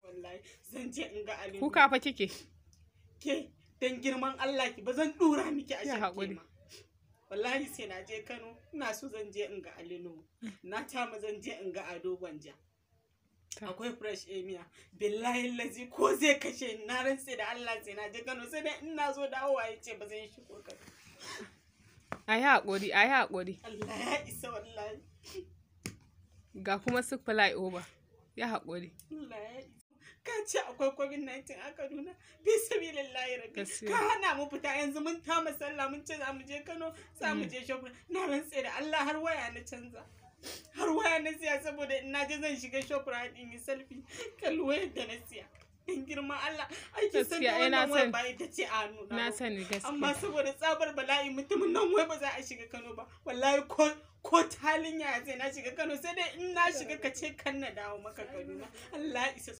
Wallahi zan je in ga Ali. Kuka fa kike? Ke, dan girman Allah ki ba zan dura miki a Ya shanke haƙuri. ma. Wallahi sai na je Kano, ina so zan je in ga Ali Nuhu. Na tama zan je in ga Ado Gwanja. Akwai Fresh Emia. Billahi lazi ko zai kashe ni, na rantse da Allah sai na je Kano, sai dai ina zo dawowa ya ce ba zan shigo Kano. A yi haƙuri, a yi haƙuri. Allah ya isa wallahi. Ga kuma su fly over. Ya haƙuri. Allah ya isa. Ka ce akwai COVID-19 a Kaduna, fi sabilillahi rabbi. Gaskiya. Ka hana mu fita, yanzu mun tama sallah mun ce za mu je Kano, za mu je shopping. Na rantse da Allah har waya na canza. Har waya na siya saboda in na je zan shiga Shoprite in yi selfie. Kalli wayar da na siya. In girma Allah, ai kin san Gaskiya, da ai na wannan wayar sani. ba ita ce a hannu Na sani gaskiya. Amma saboda tsabar bala'i mutumin nan wai ba za a shiga Kano ba. Wallahi ko talin yaya sai na shiga Kano, sai dai in na shiga ka ce kan na dawo maka Kaduna. Allah ya isa.